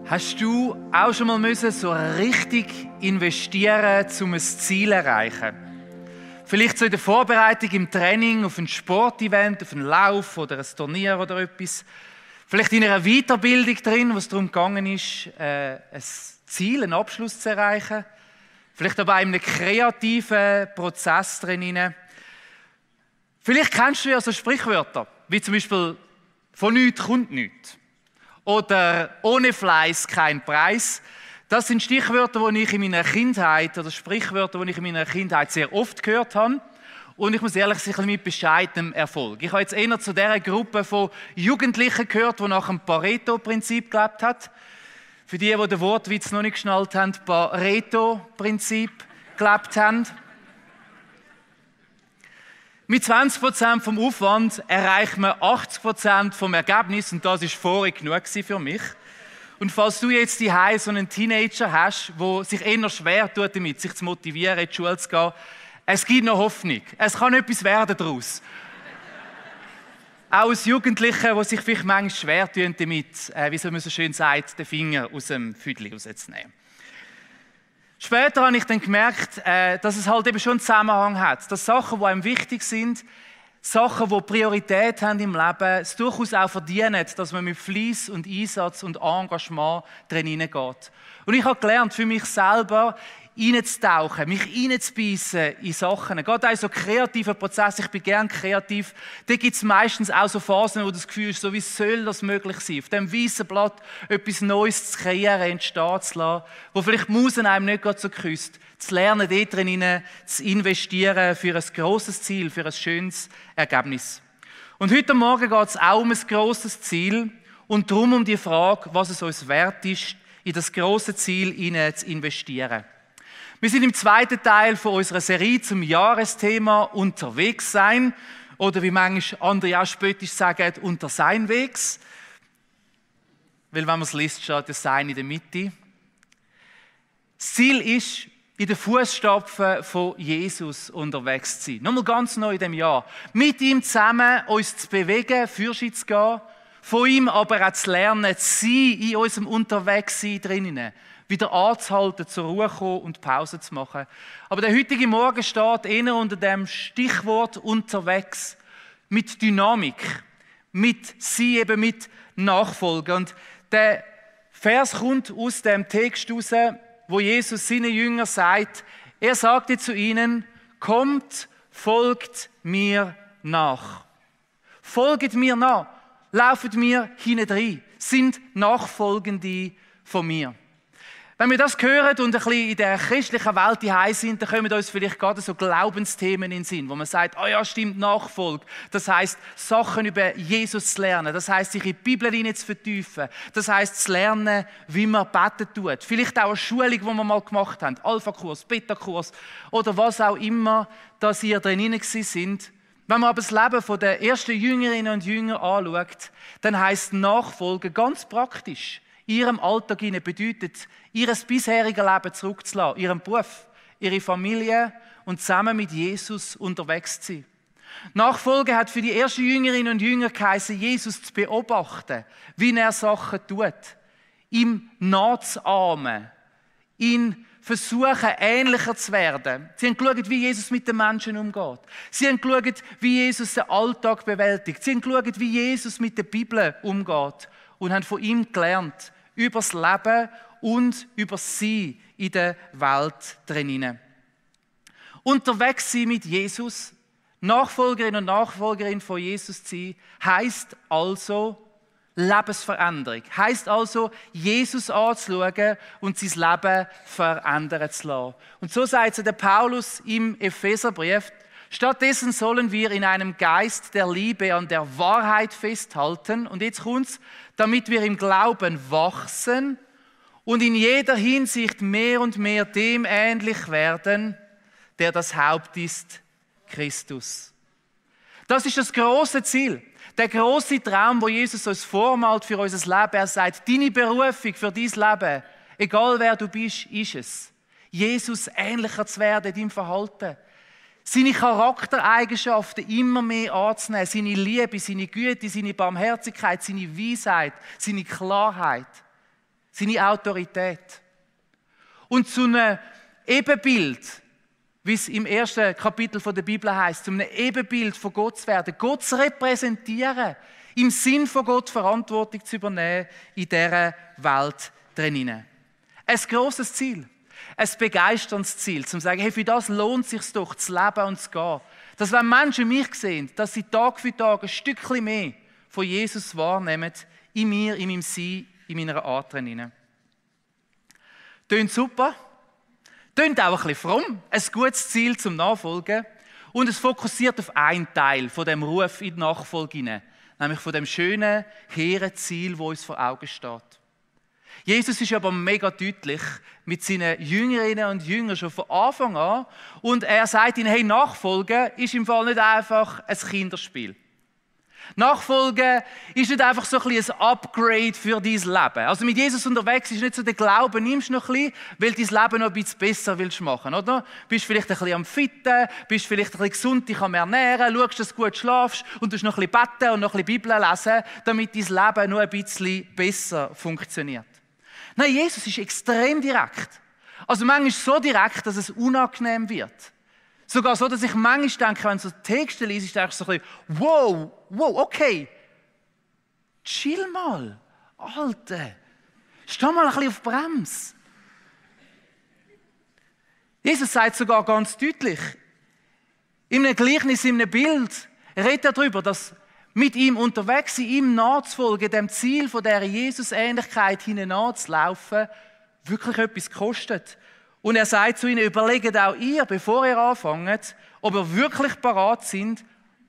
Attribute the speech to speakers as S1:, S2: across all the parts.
S1: Hast du auch schon mal müssen so richtig investieren, um ein Ziel zu erreichen? Vielleicht so in der Vorbereitung im Training auf ein Sportevent, auf einen Lauf oder ein Turnier oder etwas. Vielleicht in einer Weiterbildung drin, wo es darum gegangen ist, ein Ziel, einen Abschluss zu erreichen. Vielleicht aber auch in einem kreativen Prozess drin. Vielleicht kennst du ja so Sprichwörter, wie zum Beispiel «Von nichts kommt nichts» oder «Ohne Fleiß kein Preis». Das sind Stichwörter, die ich in meiner Kindheit oder Sprichwörter, die ich in meiner Kindheit sehr oft gehört habe. Und ich muss ehrlich sagen, mit bescheidenem Erfolg. Ich habe jetzt eher zu dieser Gruppe von Jugendlichen gehört, die nach dem Pareto-Prinzip gelebt hat. Für die den Wortwitz noch nicht geschnallt haben, Pareto-Prinzip gelebt haben. Mit 20% vom Aufwand erreicht man 80% vom Ergebnis und das war vorher genug für mich. Und falls du jetzt zu Hause so einen Teenager hast, der sich eher schwer tut damit, sich zu motivieren, in die Schule zu gehen, es gibt noch Hoffnung. Es kann etwas werden daraus. Auch als Jugendliche, die sich vielleicht manchmal schwer tun damit, wie man so schön sagt, den Finger aus dem Füdli rauszunehmen. Später habe ich dann gemerkt, dass es halt eben schon einen Zusammenhang hat. Dass Sachen, die einem wichtig sind, Sachen, die Priorität haben im Leben, es durchaus auch verdienen, dass man mit Fleiss und Einsatz und Engagement drin hineingeht. Und ich habe gelernt, für mich selber reinzutauchen, mich reinzubeissen in Sachen. Gerade auch so kreativer Prozess, ich bin gerne kreativ, da gibt es meistens auch so Phasen, wo das Gefühl ist, so wie soll das möglich sein, auf diesem weißen Blatt etwas Neues zu kreieren, entstehen zu lassen, wo vielleicht die Muse einem nicht gerade so küsst, zu lernen, dort drin zu investieren für ein grosses Ziel, für ein schönes Ergebnis. Und heute Morgen geht es auch um ein grosses Ziel und darum um die Frage, was es uns wert ist, in das grosse Ziel zu investieren. Wir sind im zweiten Teil von unserer Serie zum Jahresthema «Unterwegs sein» oder wie manchmal andere auch spöttisch sagen, «unter sein Wegs». Weil wenn man es liest, steht das Sein in der Mitte. Das Ziel ist, in den Fußstapfen von Jesus unterwegs zu sein. Nochmal ganz neu in diesem Jahr. Mit ihm zusammen uns zu bewegen, Fürschitz zu gehen, von ihm aber auch zu lernen, zu sein, in unserem Unterwegssein drinnen. Wieder anzuhalten, zur Ruhe zu kommen und Pause zu machen. Aber der heutige Morgen steht eher unter dem Stichwort «unterwegs», mit Dynamik, mit «sie», eben mit Nachfolge. Und der Vers kommt aus dem Text heraus, wo Jesus seinen Jüngern sagt, er sagte zu ihnen, «Kommt, folgt mir nach». Folgt mir nach, lauft mir hinein, sind Nachfolgende von mir. Wenn wir das hören und ein bisschen in der christlichen Welt daheim sind, dann kommen uns vielleicht gerade so Glaubensthemen in den Sinn, wo man sagt, oh ja, stimmt, Nachfolge. Das heisst, Sachen über Jesus zu lernen. Das heisst, sich in die Bibel hinein zu vertiefen. Das heisst, zu lernen, wie man beten tut. Vielleicht auch eine Schulung, die wir mal gemacht haben. Alpha-Kurs, Beta-Kurs oder was auch immer, dass ihr drin sind. Wenn man aber das Leben der ersten Jüngerinnen und Jünger anschaut, dann heisst Nachfolge ganz praktisch, in ihrem Alltag bedeutet, ihr bisheriges Leben zurückzulassen, ihren Beruf, ihre Familie und zusammen mit Jesus unterwegs zu sein. Nachfolge hat für die ersten Jüngerinnen und Jünger geheißen, Jesus zu beobachten, wie er Sachen tut, ihm nachzuahmen, ihn versuchen, ähnlicher zu werden. Sie haben geschaut, wie Jesus mit den Menschen umgeht. Sie haben geschaut, wie Jesus den Alltag bewältigt. Sie haben geschaut, wie Jesus mit der Bibel umgeht. Und haben von ihm gelernt, über das Leben und über sie in der Welt drinnen. Unterwegs sein mit Jesus, Nachfolgerin und Nachfolgerin von Jesus zu sein, heisst also Lebensveränderung. Heisst also, Jesus anzuschauen und sein Leben verändern zu lassen. Und so sagt es der Paulus im Epheserbrief, stattdessen sollen wir in einem Geist der Liebe an der Wahrheit festhalten. Und jetzt kommt's, damit wir im Glauben wachsen und in jeder Hinsicht mehr und mehr dem ähnlich werden, der das Haupt ist, Christus. Das ist das große Ziel, der große Traum, wo Jesus uns vormalt für unser Leben. Er sagt, deine Berufung für dein Leben, egal wer du bist, ist es, Jesus ähnlicher zu werden in deinem Verhalten. Seine Charaktereigenschaften immer mehr anzunehmen, seine Liebe, seine Güte, seine Barmherzigkeit, seine Weisheit, seine Klarheit. seine Autorität. Und zu einem Ebenbild, wie es im ersten Kapitel der Bibel heißt, zu einem Ebenbild von Gott zu werden, Gott zu repräsentieren, im Sinn von Gott Verantwortung zu übernehmen in dieser Welt drinnen. Ein grosses Ziel, ein begeisterndes Ziel, zum zu sagen, hey, für das lohnt es sich doch, zu leben und zu gehen. Dass wenn Menschen mich sehen, dass sie Tag für Tag ein Stückchen mehr von Jesus wahrnehmen, in mir, in meinem Sein, in meiner Art drinnen. Tönt super, tönt auch ein bisschen fromm, ein gutes Ziel zum Nachfolgen und es fokussiert auf einen Teil von dem Ruf in die Nachfolge hinein, nämlich von dem schönen, hehren Ziel, wo uns vor Augen steht. Jesus ist aber mega deutlich mit seinen Jüngerinnen und Jüngern schon von Anfang an und er sagt ihnen, hey, Nachfolgen ist im Fall nicht einfach ein Kinderspiel. Nachfolgen ist nicht einfach so ein bisschen ein Upgrade für dein Leben. Also mit Jesus unterwegs ist nicht so der Glaube, nimmst du noch ein bisschen, weil du dein Leben noch ein bisschen besser willst machen, oder? Bist vielleicht ein bisschen am Fitten, bist vielleicht ein bisschen gesund, dich am Ernähren, schaust, dass du gut schlafst und du noch ein bisschen beten und noch ein bisschen Bibel lesen, damit dein Leben noch ein bisschen besser funktioniert. Nein, Jesus ist extrem direkt. Also manchmal so direkt, dass es unangenehm wird. Sogar so, dass ich manchmal denke, wenn du so Texte liest, denke ich so ein bisschen, wow, okay. Chill mal, Alter. Steh mal ein bisschen auf die Bremse. Jesus sagt sogar ganz deutlich, in einem Gleichnis, in einem Bild, redet er darüber, dass mit ihm unterwegs sein, ihm nachzufolgen, dem Ziel von dieser Jesus-Ähnlichkeit hineinzulaufen, wirklich etwas kostet. Und er sagt zu ihnen, überlegt auch ihr, bevor ihr anfangt, ob ihr wirklich bereit sind,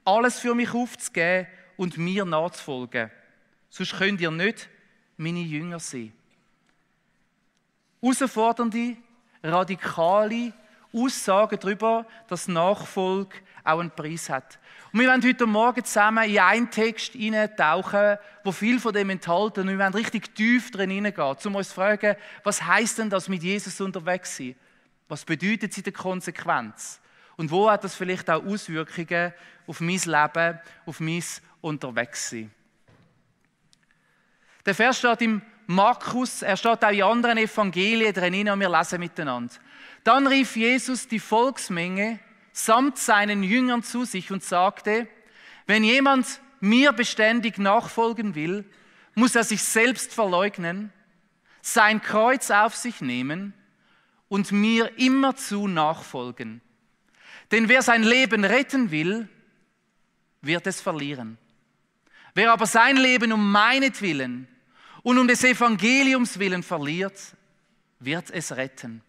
S1: alles für mich aufzugeben und mir nachzufolgen. Sonst könnt ihr nicht meine Jünger sein. Herausfordernde, radikale Aussagen darüber, dass Nachfolge auch einen Preis hat. Und wir wollen heute Morgen zusammen in einen Text hineintauchen, wo viel von dem enthalten und wir wollen richtig tief drin hineingehen, um uns zu fragen, was heisst denn das mit Jesus unterwegs sein? Was bedeutet es in der Konsequenz? Und wo hat das vielleicht auch Auswirkungen auf mein Leben, auf mein Unterwegssein? Der Vers steht im Markus, er steht auch in anderen Evangelien drin und wir lesen miteinander. Dann rief Jesus die Volksmenge samt seinen Jüngern zu sich und sagte, wenn jemand mir beständig nachfolgen will, muss er sich selbst verleugnen, sein Kreuz auf sich nehmen und mir immerzu nachfolgen. Denn wer sein Leben retten will, wird es verlieren. Wer aber sein Leben um meinetwillen und um des Evangeliums willen verliert, wird es retten.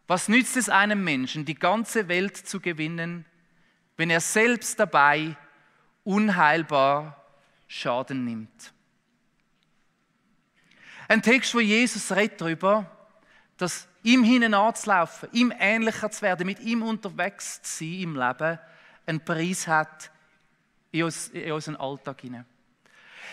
S1: Was nützt es einem Menschen, die ganze Welt zu gewinnen, wenn er selbst dabei unheilbar Schaden nimmt? Ein Text, wo Jesus redet darüber, dass ihm hineinzulaufen, ihm ähnlicher zu werden, mit ihm unterwegs zu sein im Leben, einen Preis hat in unseren Alltag hinein.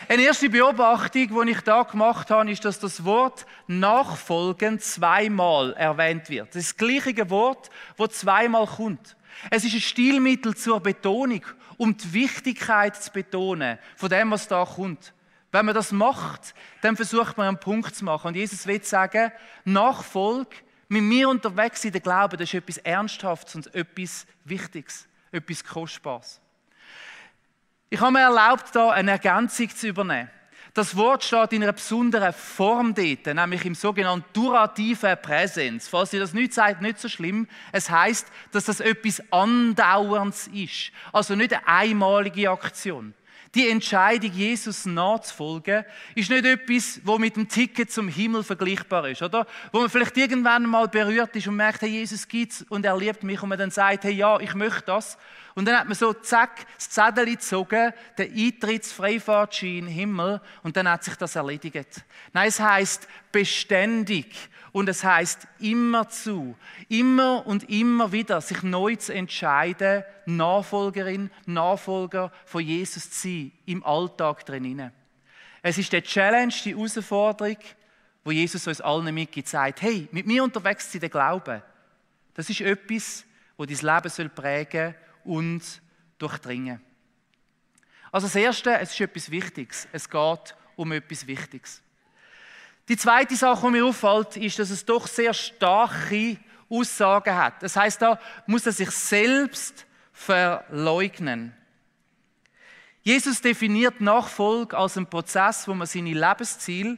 S1: Eine erste Beobachtung, die ich da gemacht habe, ist, dass das Wort Nachfolgen zweimal erwähnt wird. Das ist das gleiche Wort, das zweimal kommt. Es ist ein Stilmittel zur Betonung, um die Wichtigkeit zu betonen von dem, was da kommt. Wenn man das macht, dann versucht man einen Punkt zu machen. Und Jesus will sagen, Nachfolge, mit mir unterwegs in der Glaube, das ist etwas Ernsthaftes und etwas Wichtiges, etwas Kostbares. Ich habe mir erlaubt, da eine Ergänzung zu übernehmen. Das Wort steht in einer besonderen Form dort, nämlich im sogenannten durativen Präsens. Falls ihr das nicht sagt, nicht so schlimm. Es heisst, dass das etwas Andauerndes ist. Also nicht eine einmalige Aktion. Die Entscheidung, Jesus nachzufolgen, ist nicht etwas, das mit dem Ticket zum Himmel vergleichbar ist, oder? Wo man vielleicht irgendwann mal berührt ist und merkt, hey, Jesus gibt's und er liebt mich und man dann sagt, hey, ja, ich möchte das. Und dann hat man so, zack, das Zettel gezogen, den Eintrittsfreifahrtschein in den Himmel und dann hat sich das erledigt. Nein, es heisst beständig und es heisst immerzu, immer und immer wieder sich neu zu entscheiden, Nachfolgerin, Nachfolger von Jesus zu sein, im Alltag drin. Es ist die Challenge, die Herausforderung, wo Jesus uns allen mitgibt, sagt, hey, mit mir unterwegs zu sein, der Glaube, das ist etwas, das dein Leben prägen soll und durchdringen. Also das Erste, es ist etwas Wichtiges. Es geht um etwas Wichtiges. Die zweite Sache, die mir auffällt, ist, dass es doch sehr starke Aussagen hat. Das heißt, da muss er sich selbst verleugnen. Jesus definiert Nachfolge als einen Prozess, wo man seine Lebensziele,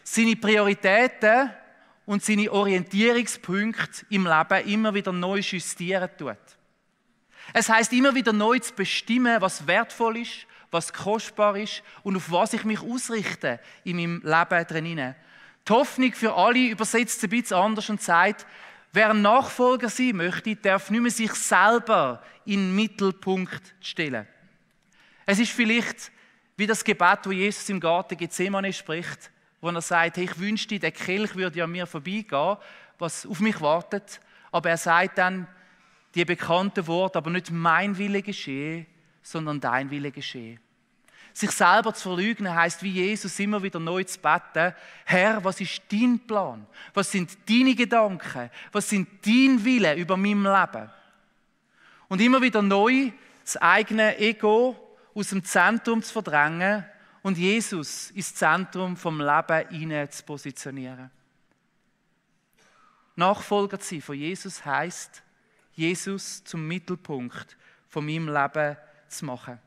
S1: seine Prioritäten und seine Orientierungspunkte im Leben immer wieder neu justieren tut. Es heißt immer wieder neu zu bestimmen, was wertvoll ist, was kostbar ist und auf was ich mich ausrichte in meinem Leben drinnen. Die Hoffnung für alle übersetzt es ein bisschen anders und sagt, wer ein Nachfolger sein möchte, darf nicht mehr sich selber in den Mittelpunkt stellen. Es ist vielleicht wie das Gebet, das Jesus im Garten Gethsemane spricht, wo er sagt, hey, ich wünschte, der Kelch würde an mir vorbeigehen, was auf mich wartet. Aber er sagt dann die bekannten Worte, aber nicht mein Wille geschehe, sondern dein Wille geschehe. Sich selber zu verleugnen heisst, wie Jesus immer wieder neu zu beten, Herr, was ist dein Plan? Was sind deine Gedanken? Was sind dein Wille über mein Leben? Und immer wieder neu das eigene Ego aus dem Zentrum zu verdrängen und Jesus ins Zentrum vom Leben hinein zu positionieren. Nachfolger zu sein von Jesus heisst, Jesus zum Mittelpunkt von meinem Leben zu machen.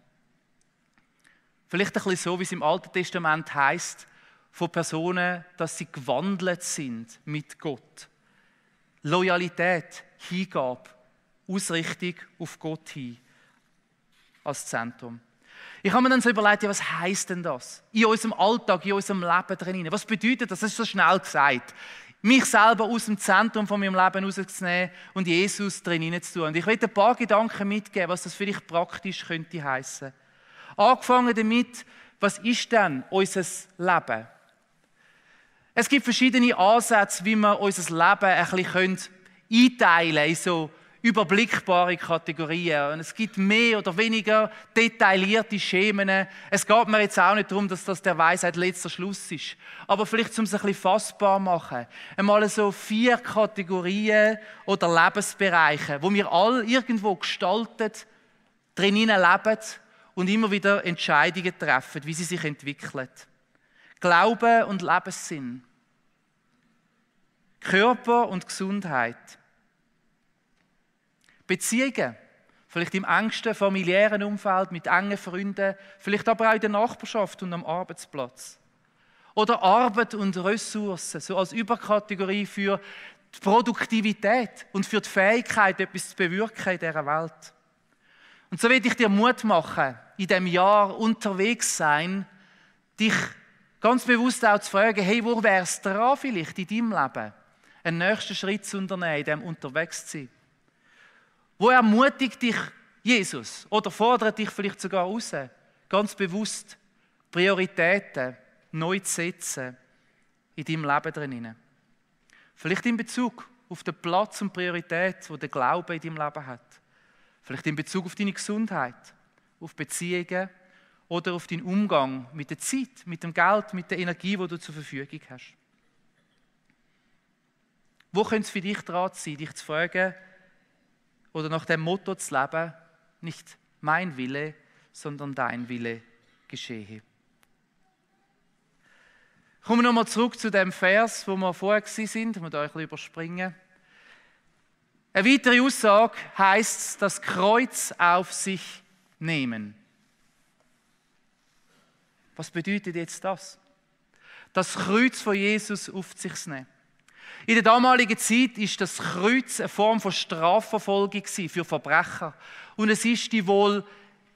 S1: Vielleicht ein bisschen so, wie es im Alten Testament heisst, von Personen, dass sie gewandelt sind mit Gott. Loyalität, Hingabe, Ausrichtung auf Gott hin als Zentrum. Ich habe mir dann so überlegt, ja, was heisst denn das? In unserem Alltag, in unserem Leben drin. Was bedeutet das? Das ist so schnell gesagt. Mich selber aus dem Zentrum von meinem Leben rauszunehmen und Jesus drin zu tun. Und ich will ein paar Gedanken mitgeben, was das vielleicht praktisch könnte heissen. Angefangen damit, was ist denn unser Leben? Es gibt verschiedene Ansätze, wie wir unser Leben ein bisschen einteilen können in so überblickbare Kategorien. Und es gibt mehr oder weniger detaillierte Schemen. Es geht mir jetzt auch nicht darum, dass das der Weisheit letzter Schluss ist. Aber vielleicht, um es ein bisschen fassbar zu machen. Einmal so 4 Kategorien oder Lebensbereiche, wo wir alle irgendwo gestaltet, drinnen leben und immer wieder Entscheidungen treffen, wie sie sich entwickeln. Glaube und Lebenssinn. Körper und Gesundheit. Beziehungen, vielleicht im engsten familiären Umfeld, mit engen Freunden, vielleicht aber auch in der Nachbarschaft und am Arbeitsplatz. Oder Arbeit und Ressourcen, so als Überkategorie für die Produktivität und für die Fähigkeit, etwas zu bewirken in dieser Welt. Und so will ich dir Mut machen, in diesem Jahr unterwegs sein, dich ganz bewusst auch zu fragen, hey, wo wäre es dran vielleicht in deinem Leben, einen nächsten Schritt zu unternehmen, in diesem unterwegs zu sein? Wo ermutigt dich Jesus oder fordert dich vielleicht sogar raus, ganz bewusst Prioritäten neu zu setzen in deinem Leben drin? Vielleicht in Bezug auf den Platz und Priorität, wo der Glaube in deinem Leben hat. Vielleicht in Bezug auf deine Gesundheit, auf Beziehungen oder auf deinen Umgang mit der Zeit, mit dem Geld, mit der Energie, die du zur Verfügung hast. Wo könnte es für dich dran sein, dich zu fragen, oder nach dem Motto zu leben, nicht mein Wille, sondern dein Wille geschehe. Kommen wir nochmal zurück zu dem Vers, wo wir vorher waren, wir da ein bisschen überspringen. Eine weitere Aussage heisst, das Kreuz auf sich nehmen. Was bedeutet jetzt das? Das Kreuz von Jesus auf sich nehmen. In der damaligen Zeit war das Kreuz eine Form von Strafverfolgung für Verbrecher. Und es ist die wohl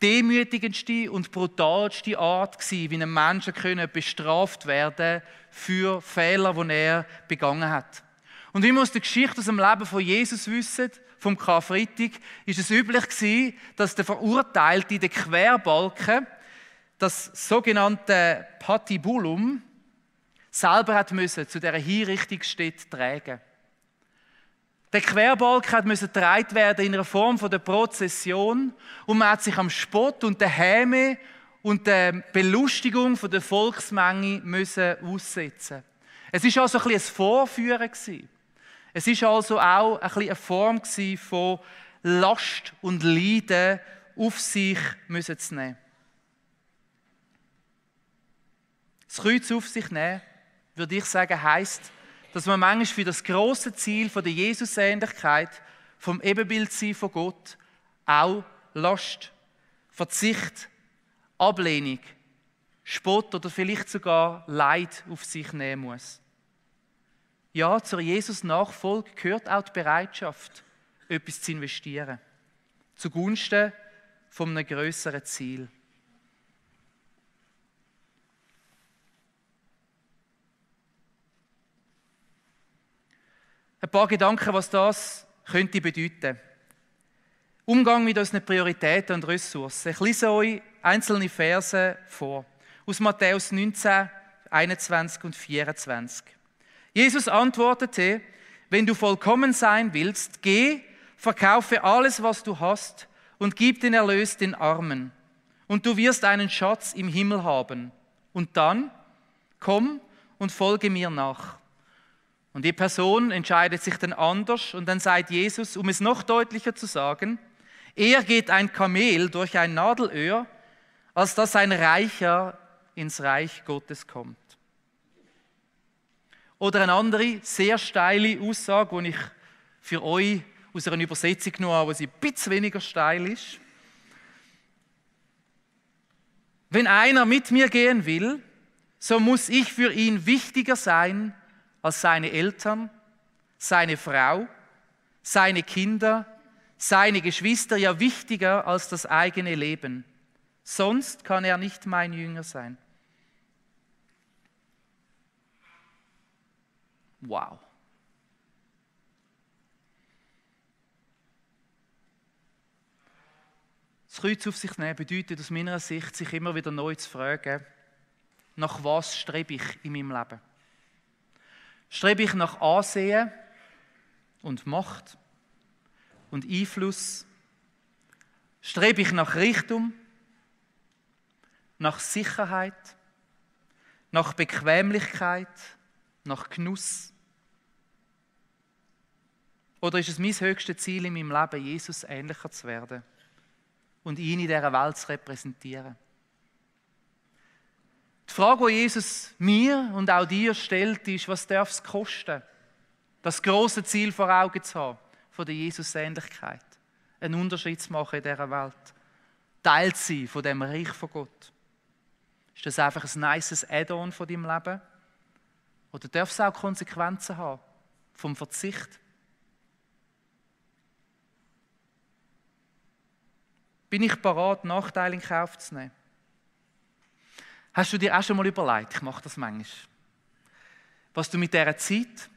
S1: demütigendste und brutalste Art, wie ein Mensch bestraft werden für Fehler, die er begangen hat. Und wie wir aus der Geschichte aus dem Leben von Jesus wissen, vom Karfreitag, ist es üblich gewesen, dass der Verurteilte den Querbalken, das sogenannte Patibulum, selber hat müssen zu dieser Hinrichtungsstätte tragen. Der Querbalken musste getragen werden in einer Form von der Prozession und man hat sich am Spott und der Häme und der Belustigung von der Volksmenge müssen aussetzen. Es war also ein Vorführen. Es war also auch eine Form von Last und Leiden auf sich zu nehmen. Das Kreuz auf sich nehmen, würde ich sagen, heisst, dass man manchmal für das grosse Ziel von der Jesusähnlichkeit, vom Ebenbildsein von Gott, auch Last, Verzicht, Ablehnung, Spott oder vielleicht sogar Leid auf sich nehmen muss. Ja, zur Jesus-Nachfolge gehört auch die Bereitschaft, etwas zu investieren, zugunsten von einem grösseren Ziel. Ein paar Gedanken, was das könnte bedeuten. Umgang mit unseren Prioritäten und Ressourcen. Ich lese euch einzelne Verse vor. Aus Matthäus 19, 21 und 24. Jesus antwortete: Wenn du vollkommen sein willst, geh, verkaufe alles, was du hast, und gib den Erlös den Armen. Und du wirst einen Schatz im Himmel haben. Und dann, komm und folge mir nach. Und die Person entscheidet sich dann anders und dann sagt Jesus, um es noch deutlicher zu sagen, eher geht ein Kamel durch ein Nadelöhr, als dass ein Reicher ins Reich Gottes kommt. Oder eine andere, sehr steile Aussage, die ich für euch aus einer Übersetzung genommen habe, die ein bisschen weniger steil ist. Wenn einer mit mir gehen will, so muss ich für ihn wichtiger sein als seine Eltern, seine Frau, seine Kinder, seine Geschwister, ja wichtiger als das eigene Leben. Sonst kann er nicht mein Jünger sein. Wow. Das Kreuz auf sich nehmen bedeutet aus meiner Sicht, sich immer wieder neu zu fragen, nach was strebe ich in meinem Leben? Strebe ich nach Ansehen und Macht und Einfluss? Strebe ich nach Richtung, nach Sicherheit, nach Bequemlichkeit, nach Genuss? Oder ist es mein höchstes Ziel in meinem Leben, Jesus ähnlicher zu werden und ihn in dieser Welt zu repräsentieren? Die Frage, die Jesus mir und auch dir stellt, ist, was darf es kosten, das grosse Ziel vor Augen zu haben, von der Jesus-Ähnlichkeit, einen Unterschied zu machen in dieser Welt, Teil zu sein von dem Reich von Gott. Ist das einfach ein nices Add-on von deinem Leben? Oder darf es auch Konsequenzen haben vom Verzicht? Bin ich bereit, Nachteile in Kauf zu nehmen? Hast du dir auch schon mal überlegt, ich mache das manchmal, was du mit dieser Zeit,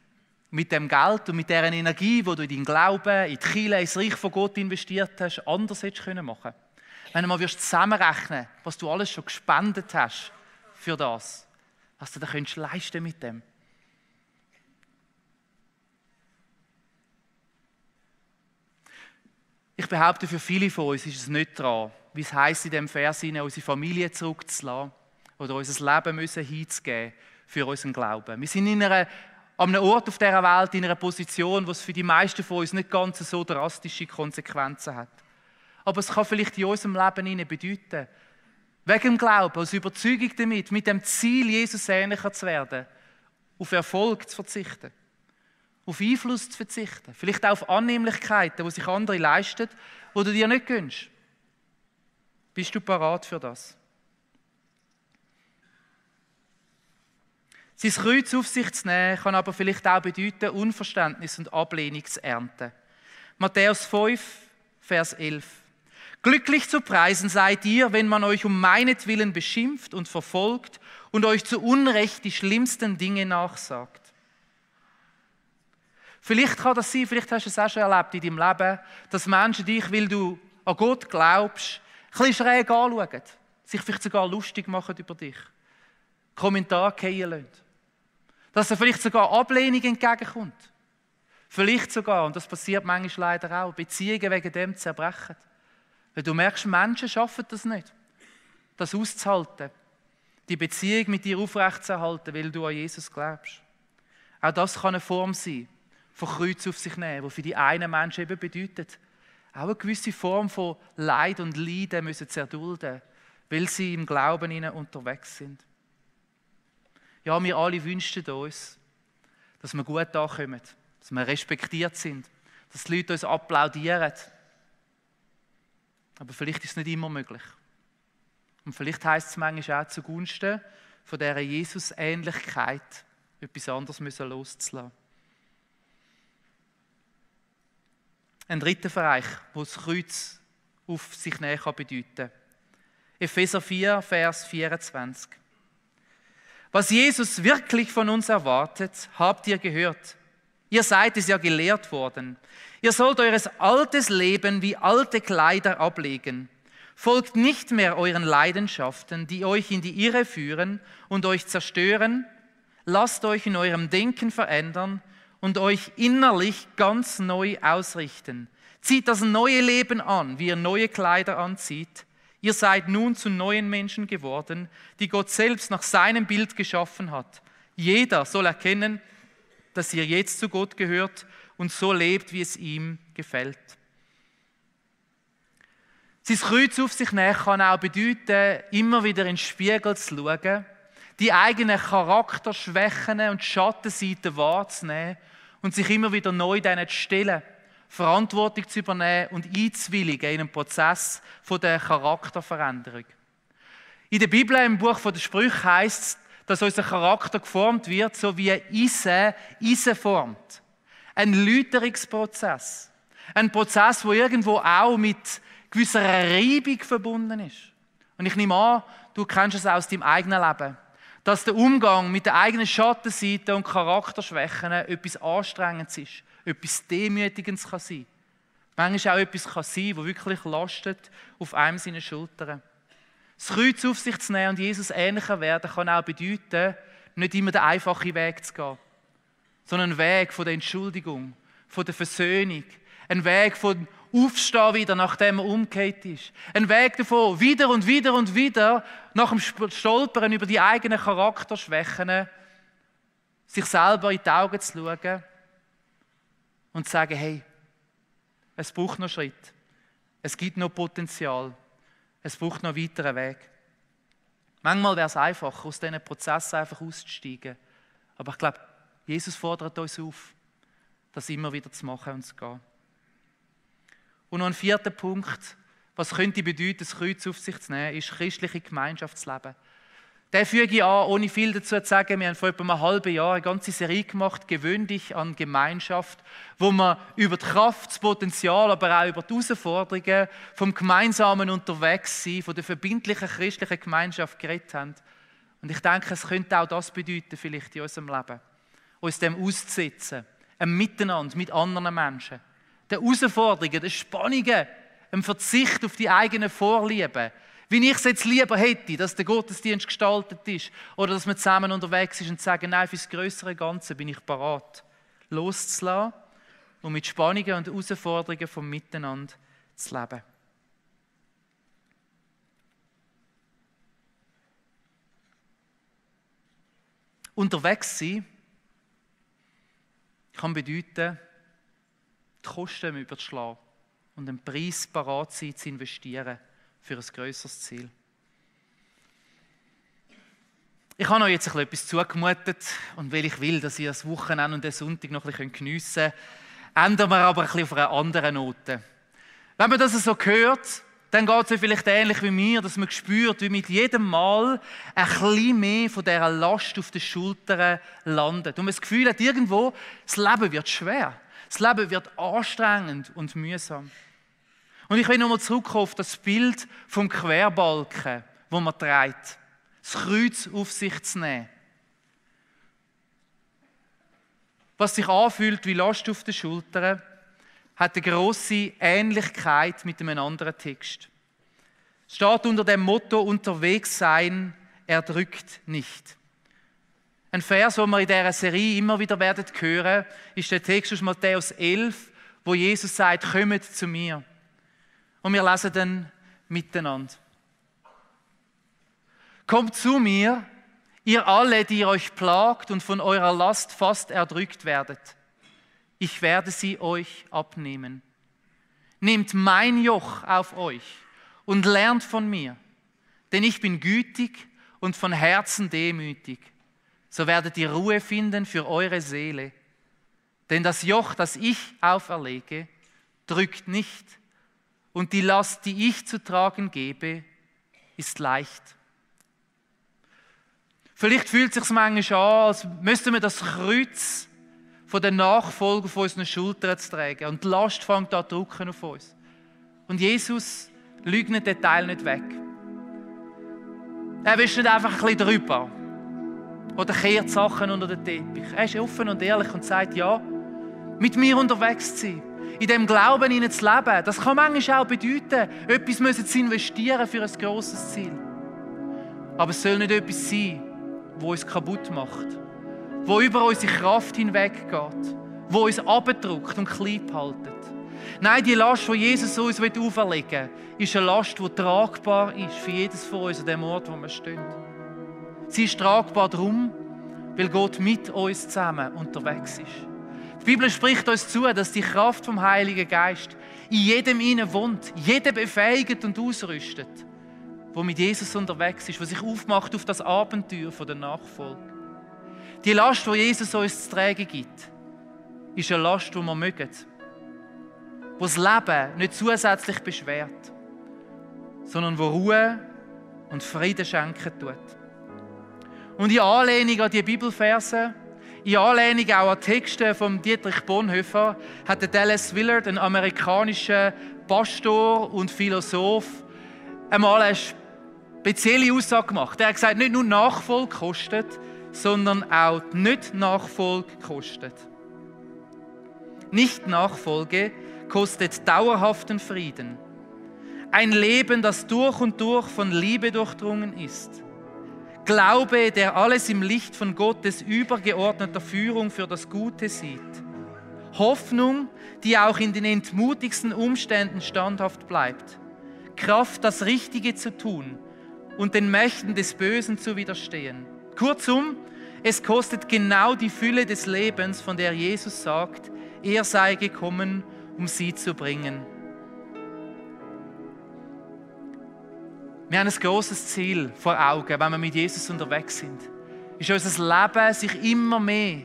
S1: mit dem Geld und mit dieser Energie, die du in deinen Glauben, in die Kirche, ins Reich von Gott investiert hast, anders hättest machen können? Wenn du mal zusammenrechnen, was du alles schon gespendet hast für das, was du da könntest leisten mit dem. Ich behaupte, für viele von uns ist es nicht dran, wie es heisst in diesem Vers, unsere Familie zurückzulassen oder unser Leben müssen hinzugeben für unseren Glauben. Wir sind an einem Ort auf dieser Welt, in einer Position, wo es für die meisten von uns nicht ganz so drastische Konsequenzen hat. Aber es kann vielleicht in unserem Leben bedeuten, wegen dem Glauben, aus Überzeugung damit, mit dem Ziel, Jesus ähnlicher zu werden, auf Erfolg zu verzichten, auf Einfluss zu verzichten, vielleicht auch auf Annehmlichkeiten, die sich andere leisten, die du dir nicht gönnst. Bist du bereit für das? Sein Kreuz auf sich zu nehmen, kann aber vielleicht auch bedeuten, Unverständnis und Ablehnung zu ernten. Matthäus 5, Vers 11. Glücklich zu preisen seid ihr, wenn man euch um meinetwillen beschimpft und verfolgt und euch zu Unrecht die schlimmsten Dinge nachsagt. Vielleicht kann das sein, vielleicht hast du es auch schon erlebt in deinem Leben, dass Menschen dich, weil du an Gott glaubst, ein bisschen schräg anschauen, sich vielleicht sogar lustig machen über dich, Kommentare fallen lassen. Dass dir vielleicht sogar Ablehnung entgegenkommt. Vielleicht sogar, und das passiert manchmal leider auch, Beziehungen wegen dem zerbrechen. Weil du merkst, Menschen schaffen das nicht, das auszuhalten, die Beziehung mit dir aufrechtzuerhalten, weil du an Jesus glaubst. Auch das kann eine Form sein, von Kreuz auf sich nehmen, die für die einen Menschen eben bedeutet, auch eine gewisse Form von Leid und Leiden müssen sie erdulden, weil sie im Glauben unterwegs sind. Ja, wir alle wünschten uns, dass wir gut ankommen, dass wir respektiert sind, dass die Leute uns applaudieren. Aber vielleicht ist es nicht immer möglich. Und vielleicht heisst es manchmal auch zugunsten von dieser Jesus-Ähnlichkeit etwas anderes loszulassen. Ein dritter Bereich, wo das Kreuz auf sich nehmen kann bedeuten. Epheser 4, Vers 24. Was Jesus wirklich von uns erwartet, habt ihr gehört. Ihr seid es ja gelehrt worden. Ihr sollt eures altes Leben wie alte Kleider ablegen. Folgt nicht mehr euren Leidenschaften, die euch in die Irre führen und euch zerstören. Lasst euch in eurem Denken verändern und euch innerlich ganz neu ausrichten. Zieht das neue Leben an, wie ihr neue Kleider anzieht. Ihr seid nun zu neuen Menschen geworden, die Gott selbst nach seinem Bild geschaffen hat. Jeder soll erkennen, dass ihr jetzt zu Gott gehört und so lebt, wie es ihm gefällt. Sein Kreuz auf sich nehmen kann auch bedeuten, immer wieder in den Spiegel zu schauen, die eigenen Charakterschwächen und Schattenseiten wahrzunehmen und sich immer wieder neu denen zu stellen, Verantwortung zu übernehmen und einzuwilligen in einen Prozess der Charakterveränderung. In der Bibel, im Buch der Sprüche, heisst es, dass unser Charakter geformt wird, so wie Eisen formt. Ein Läuterungsprozess. Ein Prozess, der irgendwo auch mit gewisser Reibung verbunden ist. Und ich nehme an, du kennst es aus deinem eigenen Leben, dass der Umgang mit der eigenen Schattenseite und Charakterschwächen etwas Anstrengendes ist, etwas Demütigendes kann sein. Manchmal auch etwas kann sein, das wirklich lastet auf einem seiner Schultern. Das Kreuz auf sich zu nehmen und Jesus ähnlicher werden, kann auch bedeuten, nicht immer den einfachen Weg zu gehen, sondern einen Weg von der Entschuldigung, von der Versöhnung, einen Weg von Aufstehen wieder, nachdem er umgekehrt ist. Ein Weg davon, wieder und wieder und wieder, nach dem Stolpern über die eigenen Charakterschwächen, sich selber in die Augen zu schauen und zu sagen, hey, es braucht noch Schritt. Es gibt noch Potenzial. Es braucht noch einen weiteren Weg. Manchmal wäre es einfacher, aus diesen Prozessen einfach auszusteigen. Aber ich glaube, Jesus fordert uns auf, das immer wieder zu machen und zu gehen. Und noch ein vierter Punkt, was könnte bedeuten, das Kreuz auf sich zu nehmen, ist christliche Gemeinschaftsleben. Den füge ich an, ohne viel dazu zu sagen. Wir haben vor etwa einem halben Jahr eine ganze Serie gemacht, «Gewöhn dich an Gemeinschaft», wo wir über die Kraft, das Potenzial, aber auch über die Herausforderungen vom gemeinsamen Unterwegssein, von der verbindlichen christlichen Gemeinschaft geredet haben. Und ich denke, es könnte auch das bedeuten, vielleicht in unserem Leben. Uns dem auszusetzen, ein Miteinander mit anderen Menschen. Den Herausforderungen, den Spannungen, dem Verzicht auf die eigenen Vorlieben. Wie ich es jetzt lieber hätte, dass der Gottesdienst gestaltet ist oder dass man zusammen unterwegs ist und sagen, nein, für das grössere Ganze bin ich bereit, loszulassen und mit Spannungen und Herausforderungen vom Miteinander zu leben. Unterwegs sein kann bedeuten, die Kosten überzuschlagen und einen Preis bereit sein, zu investieren für ein grösseres Ziel. Ich habe euch jetzt etwas zugemutet und weil ich will, dass ihr das Wochenende und den Sonntag noch ein bisschen geniessen könnt, ändern wir aber ein bisschen auf einer anderen Note. Wenn man das so hört, dann geht es euch vielleicht ähnlich wie mir, dass man spürt, wie mit jedem Mal ein bisschen mehr von dieser Last auf den Schultern landet. Und man das Gefühl hat, irgendwo, das Leben wird schwer. Das Leben wird anstrengend und mühsam. Und ich will nochmal zurückkommen auf das Bild vom Querbalken, wo man trägt. Das Kreuz auf sich zu nehmen. Was sich anfühlt wie Last auf den Schultern, hat eine grosse Ähnlichkeit mit einem anderen Text. Es steht unter dem Motto, unterwegs sein erdrückt nicht. Ein Vers, den wir in dieser Serie immer wieder hören werden, ist der Text aus Matthäus 11, wo Jesus sagt, kommt zu mir. Und wir lesen dann miteinander. Kommt zu mir, ihr alle, die ihr euch plagt und von eurer Last fast erdrückt werdet. Ich werde sie euch abnehmen. Nehmt mein Joch auf euch und lernt von mir, denn ich bin gütig und von Herzen demütig. so werdet ihr Ruhe finden für eure Seele. Denn das Joch, das ich auferlege, drückt nicht, und die Last, die ich zu tragen gebe, ist leicht. Vielleicht fühlt es sich manchmal an, als müssten wir das Kreuz von der Nachfolge auf unseren Schultern tragen. Und die Last fängt an zu drücken auf uns. Und Jesus leugnet den Teil nicht weg. Er wischt nicht einfach ein bisschen drüber. Oder kehrt Sachen unter den Teppich. Er ist offen und ehrlich und sagt, ja, mit mir unterwegs zu sein, in dem Glauben hinein zu leben, das kann manchmal auch bedeuten, etwas zu investieren für ein grosses Ziel. Aber es soll nicht etwas sein, das uns kaputt macht, wo über unsere Kraft hinweggeht, wo uns abdrückt und klein haltet. Nein, die Last, die Jesus uns auferlegen will, ist eine Last, die tragbar ist für jedes von uns an dem Ort, wo wir stehen. Sie ist tragbar darum, weil Gott mit uns zusammen unterwegs ist. Die Bibel spricht uns zu, dass die Kraft vom Heiligen Geist in jedem innen wohnt, jeden befähigt und ausrüstet, der mit Jesus unterwegs ist, der sich aufmacht auf das Abenteuer der Nachfolge. Die Last, die Jesus uns zu tragen gibt, ist eine Last, die wir mögen, die das Leben nicht zusätzlich beschwert, sondern die Ruhe und Frieden schenken tut. Und in Anlehnung an die Bibelverse, in Anlehnung auch an Texte von Dietrich Bonhoeffer, hat der Dallas Willard, ein amerikanischer Pastor und Philosoph, einmal eine spezielle Aussage gemacht. Er hat gesagt, nicht nur Nachfolge kostet, sondern auch die Nicht-Nachfolge kostet. Nicht-Nachfolge kostet dauerhaften Frieden. Ein Leben, das durch und durch von Liebe durchdrungen ist. Glaube, der alles im Licht von Gottes übergeordneter Führung für das Gute sieht. Hoffnung, die auch in den entmutigsten Umständen standhaft bleibt. Kraft, das Richtige zu tun und den Mächten des Bösen zu widerstehen. Kurzum, es kostet genau die Fülle des Lebens, von der Jesus sagt, er sei gekommen, um sie zu bringen. Wir haben ein grosses Ziel vor Augen, wenn wir mit Jesus unterwegs sind. Ist unser Leben sich immer mehr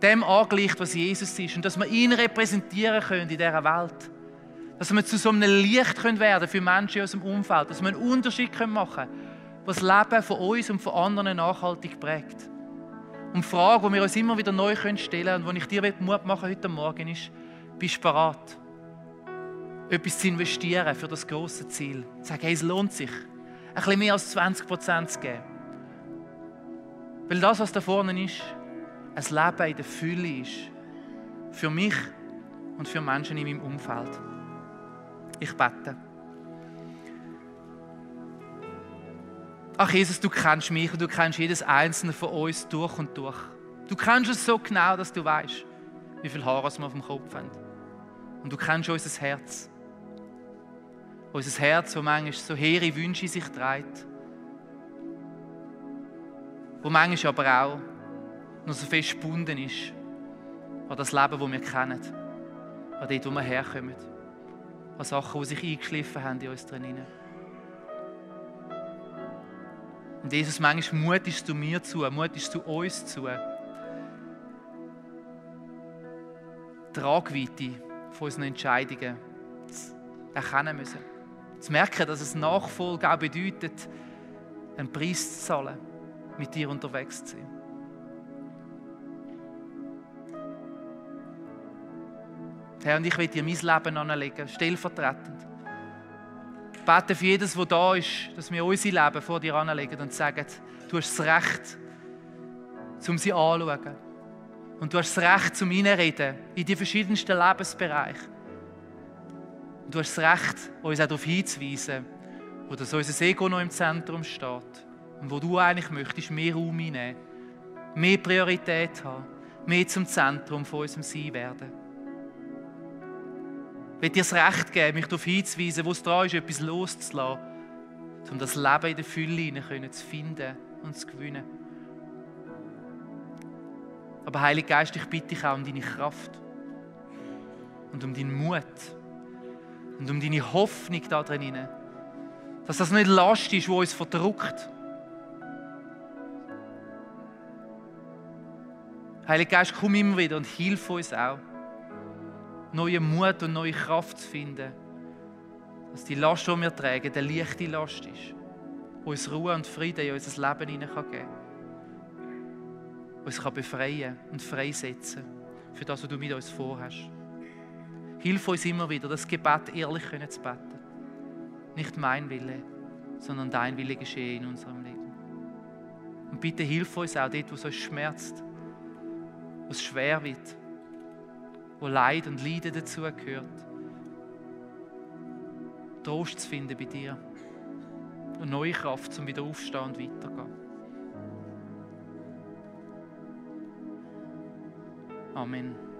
S1: dem angleicht, was Jesus ist. Und dass wir ihn repräsentieren können in dieser Welt. Dass wir zu so einem Licht werden können für Menschen in unserem Umfeld. Dass wir einen Unterschied machen können, was das Leben von uns und von anderen nachhaltig prägt. Und die Frage, die wir uns immer wieder neu stellen können und die ich dir Mut machen heute Morgen ist, bist du bereit, etwas zu investieren für das grosse Ziel? Sag, hey, es lohnt sich, ein bisschen mehr als 20% zu geben. Weil das, was da vorne ist, ein Leben in der Fülle ist. Für mich und für Menschen in meinem Umfeld. Ich bete. Ach Jesus, du kennst mich und du kennst jedes einzelne von uns durch und durch. Du kennst es so genau, dass du weißt, wie viele Haare wir auf dem Kopf haben. Und du kennst unser Herz. Unser Herz, das manchmal so hehre Wünsche in sich trägt. Wo manchmal aber auch noch so fest gebunden ist an das Leben, das wir kennen. An dort, wo wir herkommen. An Sachen, die sich eingeschliffen haben in uns drinnen. Und Jesus, manchmal mutest du mir zu, mutest du uns zu. Die Tragweite von unseren Entscheidungen zu erkennen müssen. Zu merken, dass es Nachfolge auch bedeutet, einen Preis zu zahlen, mit dir unterwegs zu sein. Herr, und ich will dir mein Leben anlegen, stellvertretend. Ich bete für jedes, das da ist, dass wir unser Leben vor dir anlegen und sagen, du hast das Recht, um sie anzuschauen. Und du hast das Recht, um hineinzureden in die verschiedensten Lebensbereiche. Und du hast das Recht, uns auch darauf hinzuweisen, wo das unser Ego noch im Zentrum steht. Und wo du eigentlich möchtest, mehr Raum einnehmen, mehr Priorität haben, mehr zum Zentrum von unserem Sein werden. Ich will dir das Recht geben, mich darauf hinzuweisen, wo es dran ist, etwas loszulassen, um das Leben in der Fülle zu finden und zu gewinnen. Aber Heiliger Geist, ich bitte dich auch um deine Kraft und um deinen Mut und um deine Hoffnung da drin, dass das nicht Last ist, die uns verdrückt, Heiliger Geist, komm immer wieder und hilf uns auch, neuen Mut und neue Kraft zu finden, dass die Last, die wir tragen, eine leichte Last ist, die uns Ruhe und Frieden in unser Leben hinein geben kann, uns befreien und freisetzen für das, was du mit uns vorhast. Hilf uns immer wieder, das Gebet ehrlich zu beten. Nicht mein Wille, sondern dein Wille geschehe in unserem Leben. Und bitte hilf uns auch dort, wo es uns schmerzt, wo es schwer wird, wo Leid und Leiden dazugehört, Trost zu finden bei dir und neue Kraft, um wieder aufzustehen und weiterzugehen. Amen.